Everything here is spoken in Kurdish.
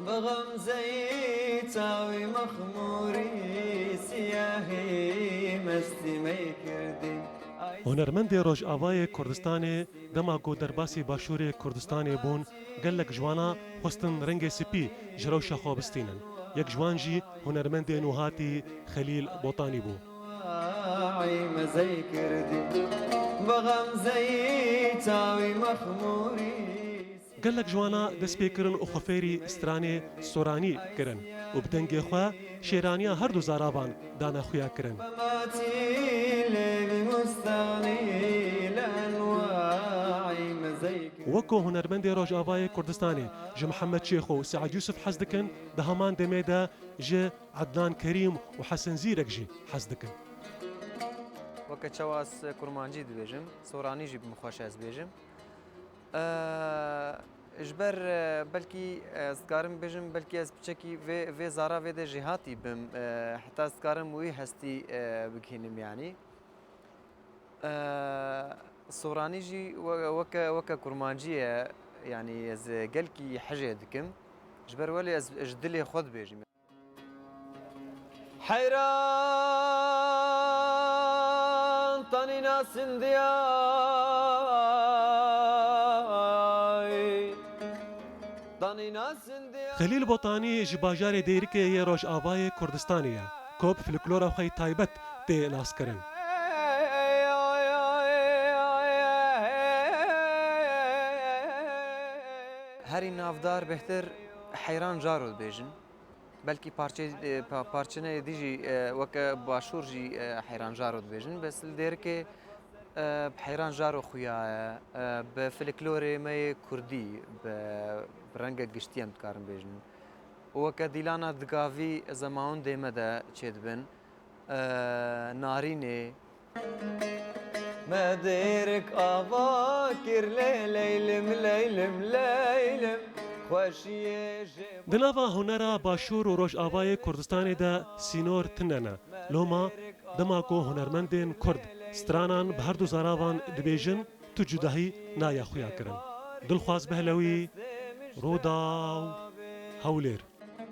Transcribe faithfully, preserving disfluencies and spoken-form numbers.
Bi xemzeyî çawî mexmûrî siyahî mestî mey kirdî. Hunermendê Rojavayê Kurdistanê dema ku derbasî Başûrê Kurdistanê bûn, gelek ji wana xwestin rengê spî ji rewşa xwe bistînin. Yek ji wan jî hunermendê nûhatî Xelîl Botanî bû. Mezey kirdî, bi xemzeyî çawî mexmûrî. Gelek ji wana dest pê kirin û xwe fêrî stranê soranî kirin û bi dengê xwe şêraniya her du zaravan dane xuya kirin. Weko hunermendê Rojavayê Kurdistanê ji Mihemed Şêxo û Seîd Yûsif hez dikin, di heman demê de ji Ednan Kerîm û Hesen Zîrek jî hez dikin. Weke çawa ez kurmancî dibêjim, soranî jî bi min xweş ez bêjim. Eee, ji ber, eee, belkî, eee, ez dikarim bêjim, belkî ez piçekî vê, vê zara vê de jêhatî bim, eee, heta ez dikarim wî hestî, eee, bigihînim, yanî. Eee, soranî jî we-, weke, weke kurmancî ye, yanî ez gelkî hejê dikim. Ji ber welê ez ji dilê xwe dibêjim. Heyran tanîna sindiyay, tanîna sindiyay. Xelîl Botanî ji bajarê Dêrikê yê Rojavayê Kurdistanê ye, ku bi folklora xwe yê taybet tê naskirin. Herî navdar bêhtir Heyran Caro dibêjin. Belkî parçeyê, e, pa-, parçeneyê dî jî, e, weke Başûr jî, e, Heyran Jaro dibêjin. Bes li Dêrikê, e, bi Heyran Jaro xuya ye, e, bi folklorê me yê kurdî, bi, bi rengek giştî em dikarin bêjin. Û weke dîlana digavî zemaundê me de çêdibin, e, narînê, Me dêrik ava kir lê leylim, leylim, leylim. Xweşiyê jê Di nava hunera Başûr û Rojavayê Kurdistanê de sînor tune ne. Loma dema ku hunermendên Kurd stranan bi her du zaravan dibêjin, tu cudahî naya xuya kirin. Dilxwaz Behlewî, Rûdaw, Hewlêr.